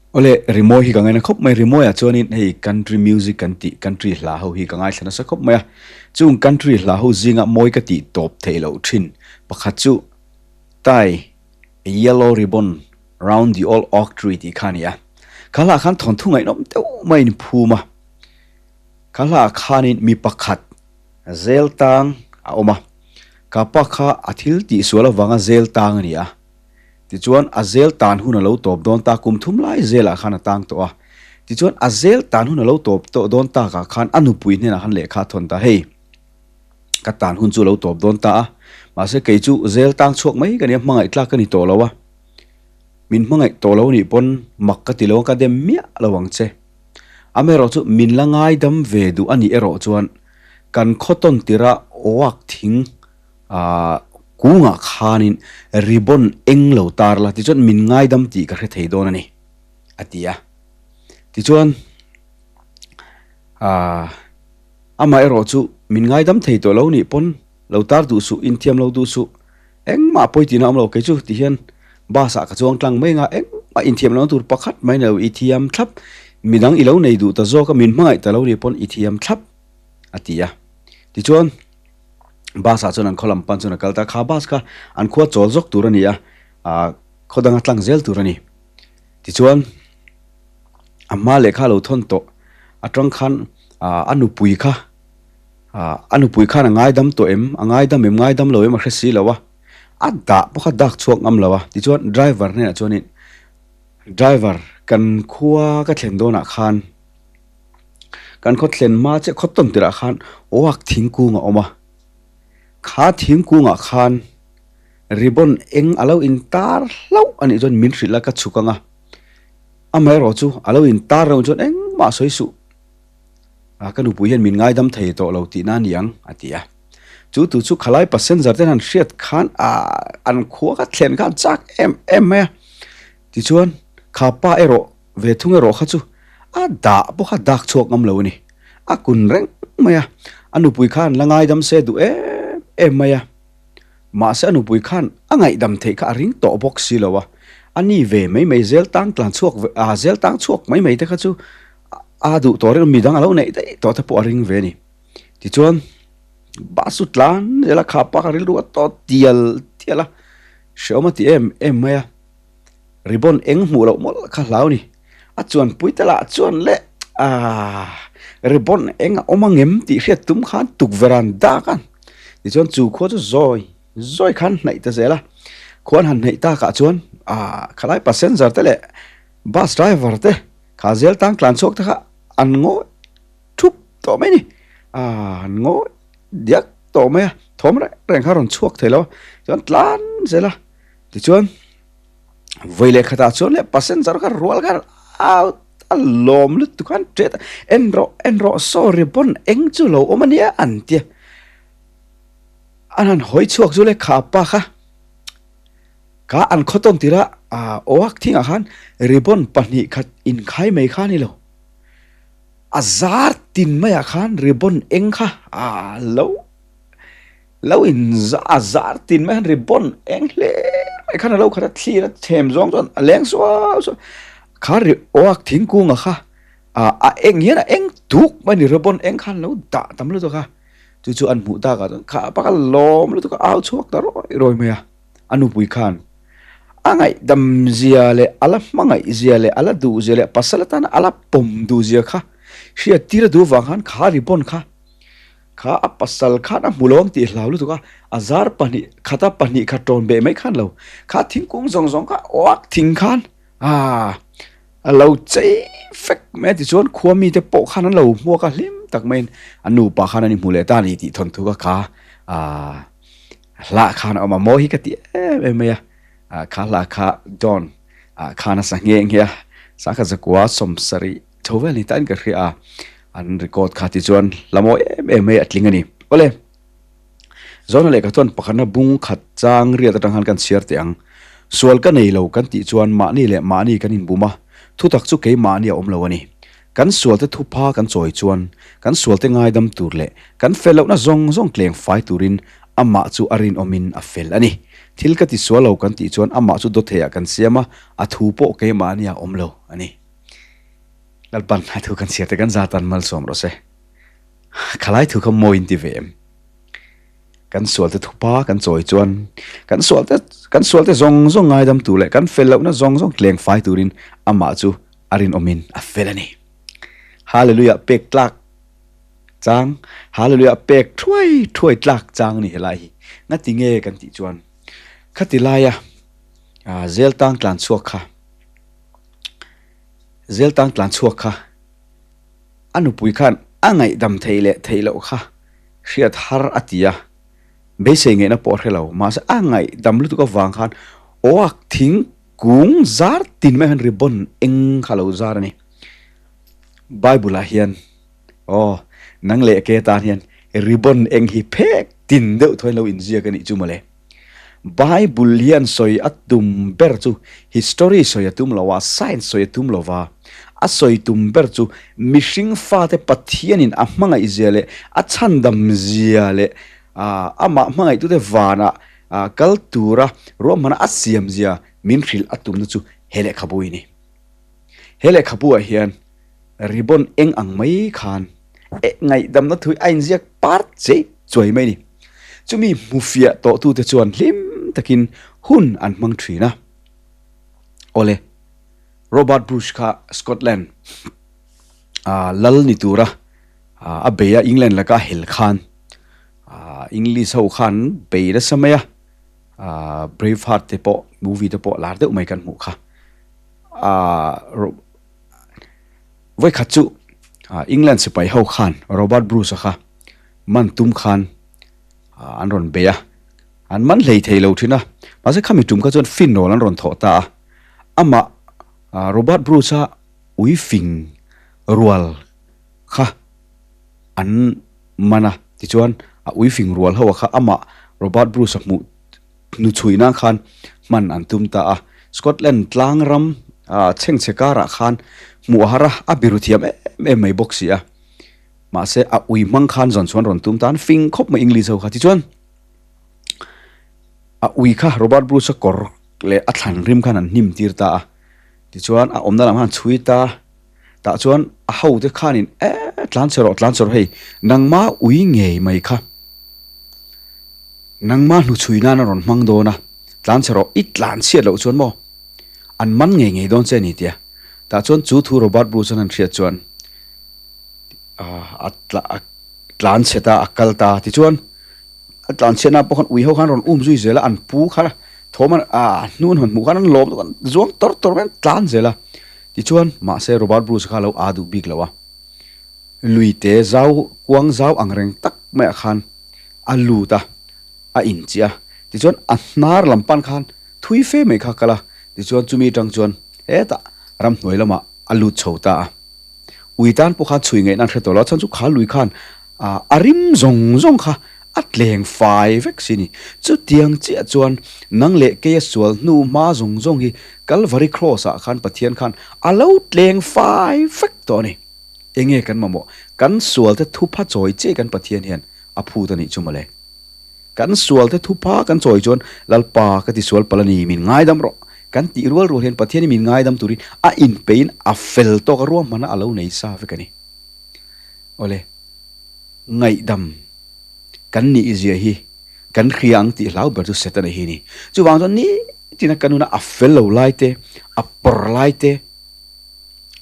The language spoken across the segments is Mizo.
Awle, rimawi hi ka ngaina khawp mai. Rimawiah chuanin hei country music kan tih, country hla ho hi ka ngaithla nasa khawp mai a. Chung country hla ho zinga mawi ka tih tawp theih loh thin pakhat chu Tie a yellow ribbon round the old oak tree tih kha a ni a. Kha hlaah khan thawnthu ngaihnawm deuh maiin phum a. Kha hlaah khanin mi pakhat zel tang a awm a. Ka pa kha a thil tihsual avanga zel tang a ni a. Tichuan, a zel tan hun a lo tawp dawn ta, kum thum lai zelah khan a tang tawh a. Tichuan, a zel tan hun a lo tawp tawh dawn takah khan a nupui hnenah khan lehkha a thawn ta, Hei, ka tan hun chu a lo tawp dawn ta a, mahse kei chu zel tang chhuak mai ka nia, hmangaih tlak ka ni tawh lo a, min hmangaih tawh lo nih pawn mak ka ti lo a, ka dem miah lo ang che. Amaherawh chu min la ngaidam ve duh a nih erawh chuan kan khaw tawn tirha awak thing Ahh kungah khanin ribbon eng lo tar la tichuan min ngaidam tih ka hre thei dawn a ni, a ti a. Tichuan ahh amah erawh chu min ngaidam thei tawh lo nih pawn lo tar duh suh, inthiam lo duh suh, engmah pawi tihna a awm lo kei chu ti hian bus ah ka chuang tlang mai anga engmah inthiam lohna tur pakhat mai ni lo, i thiam thlap, midang i lo nei duh ta zawk a, min hmangaih ta lo nih pawn i thiam thlap, a ti a. Tichuan. Bus ah chuan an khaw lam pan chuan a kal ta a, kha bus kha an khua chawl zawk tur a ni a, ah khaw danga tlang zel tur a ni. Tichuan a hma lehkha a lo thawn tawh atang khan ah a nupui kha ah a nupui khan a ngaidam tawh em, a ngaidam em ngaidam lo em a hre si lo a, a dah pawh kha dak chhuak ngam lo a, tichuan driver hnenah chuanin driver kan khua ka thlen dawnah khan Kan khaw thlen hma chiah khaw tawn tirah khan oak thingkung a awm a, kha thingkungah khan ribbon eng a lo intar hlauh a nih chuan min hrilh a ka chhuk ang a, amaherawh chu a lo intar reuh chuan engmah sawi suh a ka nupui hian min ngaidam thei tawh lo tihna a ni ang a ti a, chu tu chu khalai passenger ten han hriat khan ah an khua ka thlen khan chak em em mai a, tichuan kha pa erawh Ve thung erawh kha chu a dah pawh kha dak chhuak ngam lo a ni. A kun reng mai a, a nupui khan la ngaidam se duh em em mai a. Mahse a nupui khan a ngaihdam theih kha a ring tawh bawk si lo a, a ni ve mai mai zel tang tlan chhuak ve a zel tang chhuak mai mai te kha chu a duh tawh reng midang a lo neih daih tawh te pawh a ring ve a ni. Tichuan bus chu tlan zel a, kha pa kha rilru a tawt tial tial a, hreawm a ti em em mai a. Ribbon eng hmuh loh mawlh kha hlau ni. A chuan pui te lah chuan le aah ribbon eng a awm angem tih hriat tum khan tukverh an dak a. Tichuan chu khua chu zawi zawi khan hnaih ta zel a. Khua an han hnaih takah chuan aah khalai passenger te leh bus driver te kha zel tang tlan chhuak te kha an ngawi thup tawh mai ni. Aah an ngawi diak tawh mai a, thawm reng reng kha a rawn chhuak thei lo a. Chuan tlan zel a. Tichuan vawi leh khatah chuan leh passenger kha rual kha out a lawm lutuk khan ṭet a en rawh en rawh saw ribbon eng chu lo awm a nia an tia an han hawi chhuak chu le kha pa kha kha an khaw tawn tirh a ah awak thingah khan ribbon pahnih khat inkhai mai kha a ni lo a zar tin maiah khan ribbon eng kha ah lo. Lo in a zar tin mai han ribbon eng hle mai khan a lo khat a thlir a thlem zawng chuan a leng suau suau kha ri awak thingkung a kha ah a eng hian a eng tuk mai ni ribbon eng khan lo dah tam lutuk a chu chu an hmuh tak ah chuan kha bak a lawm lutuk a au chhuak ta rawi rawi mai a a nupui khan a ngaihdam zia leh a la hmangaih zia leh a la duh zia leh pasal atana a la pawm duh zia kha hriat tir a duh vang khan kha ribbon kha. Kha a pasal khan a hmu lo ang tih hlau lutuk a, a zar pahnih khata pahnih khat tawn beh mai khan lo. Kha thingkung zawng zawng kha awak thing khan aah a lo chei fek mai a tichuan khua mite pawh khan an lo hmuak a hlim tak maiin a nupa khan an inhmu leh ta a ni tih thawnthu kha kha aah hlah khan a awm a, mawi hi ka ti em em mai a, ah kha hlah kha John ah khan a sa nghe nghe a, sangkhat zakua sawmsarih. Chho vel ni tain ka hria a, an record kha tichuan la mawi em em mai a tling a ni. Awle, Zawna lehkha chuan pakhatna bung khat chang riat atang khan kan chhiar teh ang. Sual ka nei lo kan tih chuan mahni leh mahni kan inbum a, thutak chu keimahni a awm lo a ni. Kan sualte thupha kan chawi chuan kan sualte ngaidam tur leh kan fel lohna zawng zawng tleng fai turin amah chu a rinawmin a fel a ni. Thil ka ti sual lo kan tih chuan amah chu dawtheiah kan siam a, a thu pawh keimahni a awm lo a ni. Lalpan a thu kan chhiar te kan zatan malsawm rawh se. Khalai thu kha mawi in ti ve em? Kan sual te thupa kan chawi chuan kan sual te kan sual te zawng zawng ngaidam tur leh kan fel lohna zawng zawng tleng fai turin amah chu a rinawmin a fel a ni. Hallelujah pek tlak chang Hallelujah pek thuai thuai tlak chang a ni helai hi. Ngati nge kan tih chuan khati laia zel tang tlan chhuak kha zel tang tlan chhuak kha a nupui khan a ngaihdam theih leh theih loh kha hriat har a ti a, beisei ngaihna pawh a hre lo. Mahse a ngaihdam lutuk avang khan oak thing kung zar tin mai hian ribbon eng kha a lo zar a ni. Bible ah hian aw nang leh ke tan hian ribbon eng hi phek tin deuh thaw hian lo inziak a nih chu mawle. Bible hian sawi a tum ber chu history sawi a tum lo a, science sawi a tum lo va, a sawi tum ber chu mihring fate Pathianin a hmangaih zia leh a chhandam zia leh amah hmangaihtute vanah kal tura ruahmana a siam zia min hrilh a tumna chu he lehkhabu hi a ni. He lehkhabu ah hian ribbon eng ang mai khan ngaihdamna thui a inziak part chei chuai mai a ni. Chumi hmufiah tawhtute chuan hlim takin hun an hmang thin a. Awle, Robert Bruce kha Scotland lal ni tura a bei a, England laka a hel khan English ho khan bei nasa mai a, Braveheart te pawh movie te pawh lar deuh mai kan hmuh kha. Vawikhat chu England sipai ho khan Robert Bruce-a kha man tum khan an rawn bei a, an man hlei thei lo thin a, mahse khami tum kha chuan finrawl an rawn thawh ta a, amah Robert Bruce-a ui fing rual kha an man a, tichuan a ui fing rual ho kha amah Robert Bruce-a hmuh hnuchhui nan khan hman an tum ta a, Scotland tlang ram chhengchhe karah khan hmuh a har a, a biru thiam em em mai bawk si a. Mahse a ui hmang khan zawn chuan rawn tum tan fing khawp mai English ho kha tichuan a ui kha Robert Bruce a kawr leh a thlan rim khan an hnim tir ta a, tichuan a awmna lam khan an chhui ta, tah chuan a ho te khanin e tlan chhe rawh tlan chhe rawh hei nangma ui ngei mai kha nangma hnuchhui nan a rawn hmang dawn a, tlan chhe rawh i tlan chhiat loh chuan maw an man ngei ngei dawn che a ni tia, tah chuan chu thu Robert Bruce an han hriat chuan. a tlan chhe ta a kal ta tichuan a tlan chhiatna pawh khan ui ho khan rawn um zui zel a an pu khan thawm an a hnu an hawn hmuh khan an lawm deuh an zuang tawr tawr mai an tlan zel a tichuan mahse Robert Bruce kha a lo aa duh bik lo a lui te zau kuang zau ang reng tak maiah khan a lut a a inchiah a tichuan a hnar lam pan khan thui fe mai kha a kal a tichuan chumi atang chuan hetah ramhnuai lamah a lut chho ta a. Ui tan pawh khan chhui ngaihna an hre tawh lo a, chhan chu kha lui khan a rim zawng zawng kha a tleng fai vek si a ni. Chutiang chiah chuan nang leh keia sual hnu hma zawng zawng hi Kalvari Cross ah khan Pathian khan a lo tleng fai vek tawh a ni. Enge kan mamawh? Kan sual te thupha chawi chiah kan Pathian hian a phut a nih chu mawle. Kan sual te thupha kan chawi chuan Lalpa ka ti sual palh a ni, min ngaidam rawh. Kan tih rual rual hian Pathian hi min ngaidam turin a inpeiin a fel tawk a ruahmana a lo nei sa vek a ni. Awle, ngaihdam kan nih zia hi kan hria ang tih hlau ber chu Setana hi a ni. Chuvang chuan nitin a ka nuna a fel lo lai te, a pawr lai te,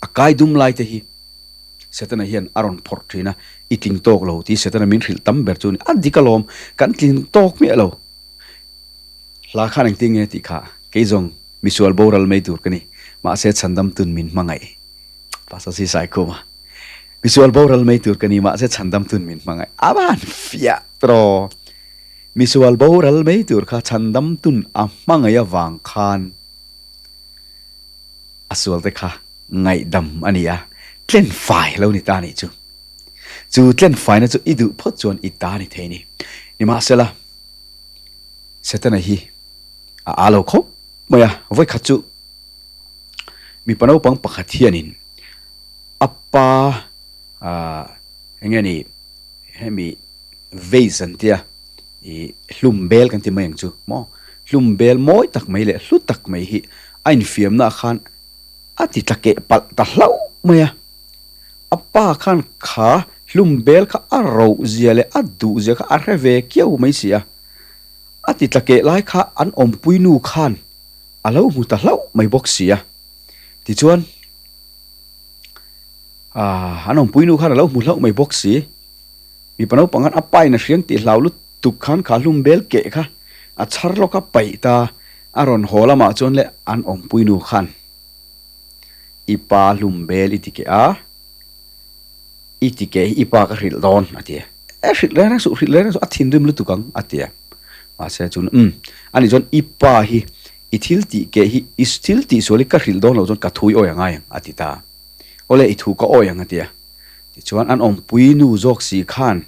a kai dum lai te hi Setana hian a rawn phawrh thin a, i tling tawk lo tih Setana min hrilh tam ber chu a ni. A dik alawm, kan tling tawk miah lo. Hla khan engtin nge tih kha kei zawng misual boral mai tur ka ni, mahse chhandam tun min hmangaih. Pastor si sai khum a, misual boral mai tur ka ni, mahse chhandam tun min hmangaih. A van fiah tawh! Misual boral mai tur kha chhandam tun a hmangaih avang khan a sual te kha ngaihdam a ni a, tlen fai lo ni ta nih chu. Chu tlen faina chu i duh phawt chuan i ta ni thei a ni. Nimahsela. Setana hi a aa lo khawp mai a, vawikhat chu mipa naupang pakhat hianin a pa ah eng nge ni hemi vase an tia ih hlum bel kan ti mai ang chu maw hlum bel mawi tak mai leh hlu tak mai hi a infiamna ah khan a ti tla keh palh ta hlauh mai a. pa khan kha hlum bel kha a roh zia leh a duh zia kha a hre ve kiau mai si a. A ti tla keh lai kha an awmpui nu khan a lo hmu ta hlauh mai bawk si a. Tichuan, aah, an awmpui nu khan a lo hmu hlauh mai bawk si. Mipa naupang khan a pain a hriang tih hlau lutuk khan kha hlum bel keh kha a chhar lawk a paih ta. A rawn haw lamah chuan le an awmpui nu khan i pa hlum bel i ti keh a, i ti keh hi i pa ka hrilh dawn a ti a. E hrilh reng reng suh, hrilh reng reng suh, a thinrim lutuk ang a ti a. Mahse chuan umm, ani chuan i pa hi i thil tih keh hi i thil tih sual hi ka hrilh dawn loh chuan ka thu i awi angai ang a ti ta. Awle i thu ka awi ang a ti a. Tichuan an awmpui nu zawk si khan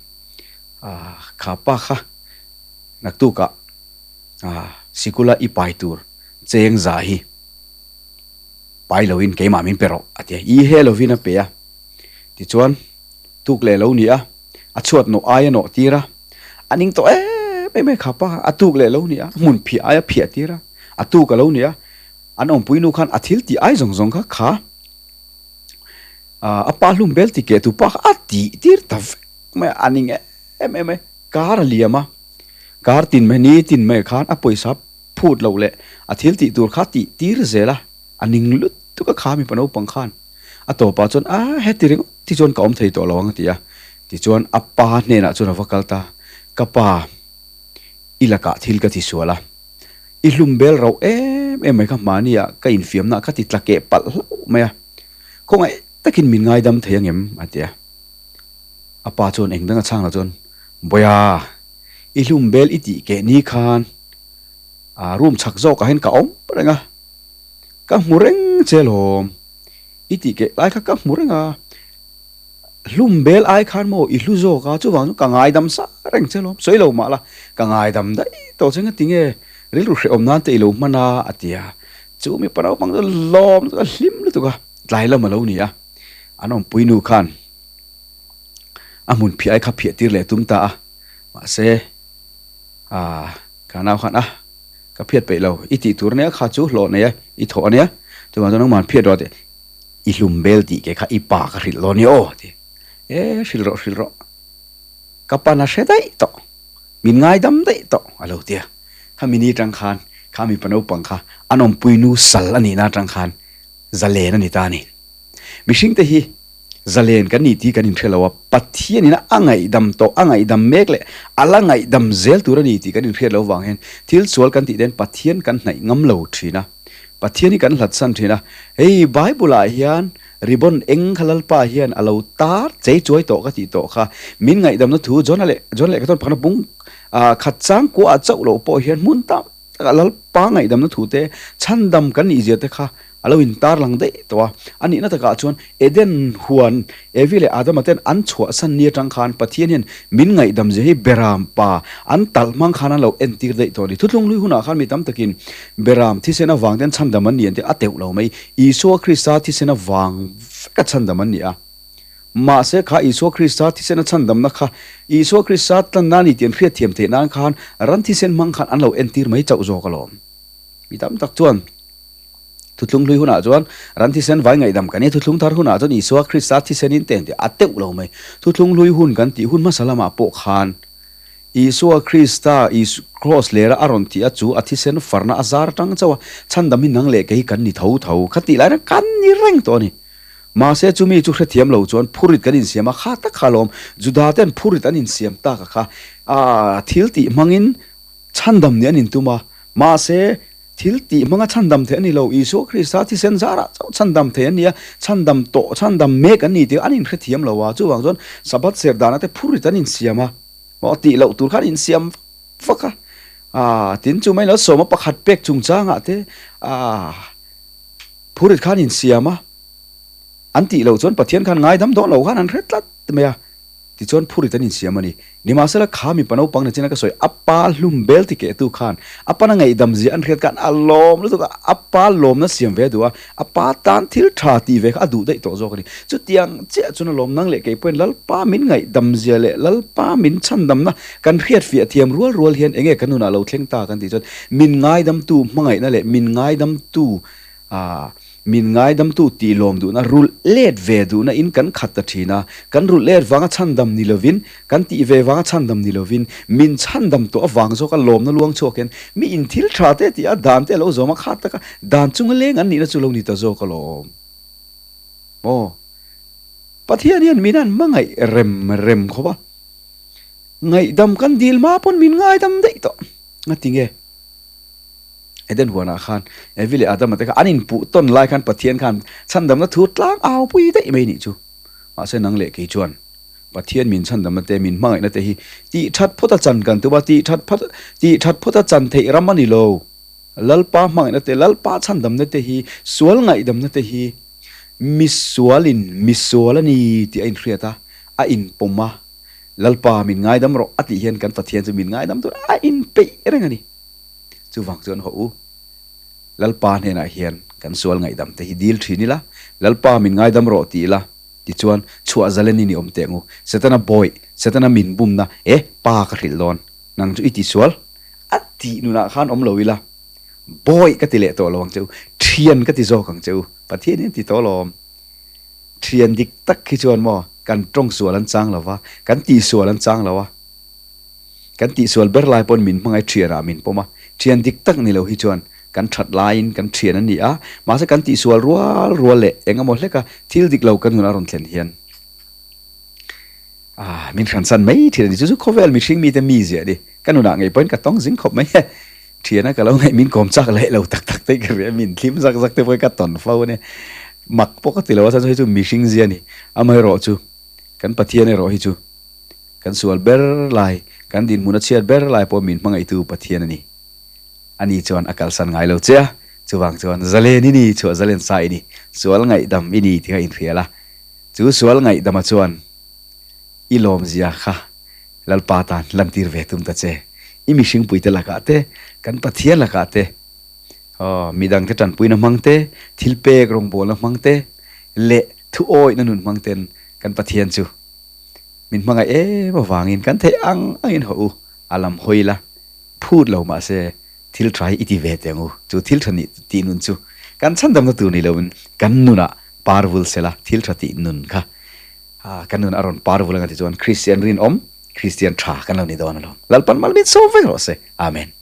ah kha pa kha naktukah ah sikula i pai tur cheng za hi pai loin keimah min pe rawh a ti a. I he lovin a pe a. Tichuan tuk leh lo ni a, a chhuat nawh ai a nawh tir a, a ning tawh em em mai kha pa a tuk leh lo ni a, hmun phiah ai a phiah tir a, a tuk a lo ni a, an awmpui nu khan a thil tih ai zawng zawng kha kha a pa hlum bel ti keh tu pa kha a tih tir ta vek mai a, a ning em em mai, kar a liam a, kar tin mai ni tin mai khan a pawisa phut loh leh a thil tih tur kha tih tir zel a, a ning lutuk a kha mipa naupang khan. A tawpah chuan, A, heti ringawt hi chuan ka awm thei tawh lo ang a ti a. Tichuan a pa hnenah chuan a va kal ta, Ka pa, i lakah thil ka ti sual a. I hlum bel rauh em em mai kha hmani ah ka infiamna ka ti tla keh palh hlauh mai a. Khawngaih takin min ngaidam thei ang em? a ti a. A pa chuan eng dang a chhang lo chuan, Bawiha, i hlum bel i tih keh ni khan room chhak zawkah hian ka awm reng a, ka hmu reng che lawm. I tih keh lai kha ka hmu reng a, hlum bel ai khan maw i hlu zawk a, chuvang chu ka ngaidam sa reng che lawm, sawi lo mah la, ka ngaidam daih tawh che ngatinge rilru hrehawm nan te i lo hman a a ti a, chu mipa naupang chu lawm chu a hlim lutuk a, tlai lam a lo ni a, an awmpui nu khan a hmun phiah ai kha phiah tir leh tum ta a, mahse aah ka nau khan a. Ka phiat peih lo, i tih tur ania kha chu hlawh nei a, i thawh ania, chuvang chuan nangman phiat rawh tih, i hlum bel tih ke kha i pa ka hrilh dawn nia aw ti. E hrilh rawh hrilh rawh, ka pan a hre daih tawh, min ngaidam daih tawh a lo ti a. Khami ni atang khan kha mipa naupang kha an awmpui nu sal a nihna atang khan zalen a ni ta a ni. Mihring te hi Zalen kan ni tih kan inhre lo a, Pathianin a ngaihdam tawh, a ngaihdam mek leh a la ngaihdam zel tur a ni tih kan inhriat loh vang hian thil sual kan tih ten Pathian kan hnaih ngam lo thin a, Pathian hi kan hlatsan thin a. Hei Bible ah hian ribbon eng kha Lalpa hian a lo tar chei chuai tawh ka tih tawh kha min ngaihdamna thu John-a leh John lehkha chuan pakhatna bung khat chang kuah chauh loh pawh hian hmun tam takah Lalpa ngaihdamna thu te chhandam kan nih zia te kha A lo intarlang daih tawh a. A nihna takah chuan Eden huan Evi leh Adama ten an chhuahsan ni atang khan Pathian hian min ngaihdam zia hi Beram pa an talh hmang khan an lo entir daih tawh a ni. Thuthlung hlui hunah khan mi tam takin Beram thisen avang ten chhandam an ni an ti a teuh lo mai. Isua Krista thisen avang veka chhandam an ni a. Mahse kha Isua Krista thisena chhandamna kha Isua Krista tlanna a ni tih an hriatthiam theih nan khan ran thisen hmang khan an lo entir mai chauh zawk alawm. Mi tam tak chuan. Thuthlung hlui hunah chuan ran thisen vai ngaihdam kan ni a, thuthlung thar hunah chuan Isua Krista thisenin te an ti a teuh lo mai. Thuthlung hlui hun kan tih hun hmasa lamah pawh khan Isua Krista Kraws lera a rawn tih a chu a thisen farna a zar atang chauh a, chhandam hi nang leh kei kan ni tho tho kha tih lai reng kan ni reng tawh a ni. Mahse chumi chu hrethiam lo chuan phurit kan insiam a, kha tak kha alawm Juda ten phurit an insiam tak a kha a thil tih hmangin chhandam nih an intum a, mahse Thil tih hmanga chhandam theih a ni lo. Isua Krista thisen zarah chauh chhandam theih an ni a, chhandam tawh, chhandam mek an ni tih an inhrethiam lo a. Chuvang chuan Sabbath ser dana te phurit an insiam a, maw tih loh tur khan insiam vak a. Aaa, tin chu mai lo sawma pakhat pek chungchangah te aaa phurit khan insiam a, an tih loh chuan Pathian khan ngaidam dawn lo khan an hre tlat mai a. Tichuan phurit an insiam a ni. Nimahsela kha mipa naupang ni chin a ka sawi, a pa hlum bel ti kehtu khan a pana ngaihdam zia an hriat khan a lawm lutuk a, a pa lawmna siam ve a duh a, a pa tan thil tha tih ve kha a duh daih tawh zawk a ni. Chutiang chiah chuan a lawm nang leh kei pawhin Lalpa min ngaihdam zia leh Lalpa min chhandamna kan hriat fiah thiam rual rual hian enge kan nunah lo thleng ta kan tih chuan min ngaidamtu hmangaihna leh min ngaidamtu. Min ngaidamtu tih lawm duhna, rulh let ve duhna in kan khat ta thin a. Kan rulh let vanga chhandam ni lovin, kan tih ve vanga chhandam ni lovin, min chhandam tawh avang zawka lawmna luang chhuak hian mi in thil tha te tih a dan te a lo zawm a, kha taka dan chunga leng an nihna chu lo ni ta zawk alawm. Aw. Pathian hian min an hmangaih rem rem khawp a. Ngaihdam kan dil hma pawn min ngaidam daih tawh. Ngatinge? Eden huanah khan Evi leh Adama te kha an inpuh tawn lai khan Pathian khan chhandamna thu tlang au pui daih mai nih chu. Mahse nang leh kei chuan Pathian min chhandamna te, min hmangaihna te hi tih that phawt a chan kan tum a, tih that phawt tih that phawt a chan theih ram a ni lo. Lalpa hmangaihna te, Lalpa chhandamna te hi, sual ngaihdamna te hi misualin misual a ni tih a inhriat a, a inpawm a, Lalpa min ngaidam rawh a tih hian kan Pathian chu min ngaidam tur a inpeih reng a ni. Chuvang chuan haw u, Lalpa hnenah hian kan sual ngaihdam te hi dil thin ila, Lalpa min ngaidam rawh ti ila, tichuan chhuah zalen in i awm teh ang u. Setana bawih, Setana min bumna, e, pa ka hrilh dawn, nang chu i ti sual a tih nunah khan awm lo ila, bawih ka ti leh tawh lo ang che u, thian ka ti zawk ang che u, Pathian hian ti tawh lawm. Thian dik tak hi chuan maw kan tawng sual an chang lo va, kan tihsual an chang lo a. Kan tihsual ber lai pawn min hmangaih thianah min pawm a, thian dik tak ni lo hi chuan kan that laiin kan thian a ni a, mahse kan tihsual rual rual leh eng emaw hleka thil dik lo kan hun a rawn thlen hian ah min hransan mai thin a ni. Chu chu khawvel mihring mite mi ziah a ni. Ka nunah ngei pawhin ka tawng zing khawp mai e. Thiana ka lo ngaih min kawm chak leh lo tak tak te ka hria, min thlim zak zak te pawhin ka tawn fo a nia. Mak pawh ka ti lo a, chuan chu hei chu mihring zia a ni. Amaherawhchu kan Pathian erawh hi chu Kan sual ber lai, kan dinhmun a chhiat ber lai pawh min hmangaihtu Pathian a ni. Ani chuan a kalsan ngai lo che a, chuvang chuan zalen i ni, chhuah zalen sa i ni, sual ngaihdam i ni tih kha inhrial a. Chu sual ngaihdama chuan i lawmzia kha Lalpa tan lantir ve tum ta che. I mihringpuite lakah te, kan Pathian lakah te, aw, midangte tanpuina hmang te, thilpek rawngbawlna hmang te leh thuawihna nun hmang ten kan Pathian chu Min hmangaih em avangin kan theih ang angin haw u, a lam hawi la, phut lo mah se thil tha hi i ti ve teh ang u, chu thil tha nih tih nun chu kan chhandamna tur ni loin kan nunah par vul sela thil tha tih nun kha kan nun a rawn par vul ang a ti chuan Kristian rinawm, Kristian tha kan lo ni dawn alawm. Lalpan mal min sawm vek rawh se. Amen.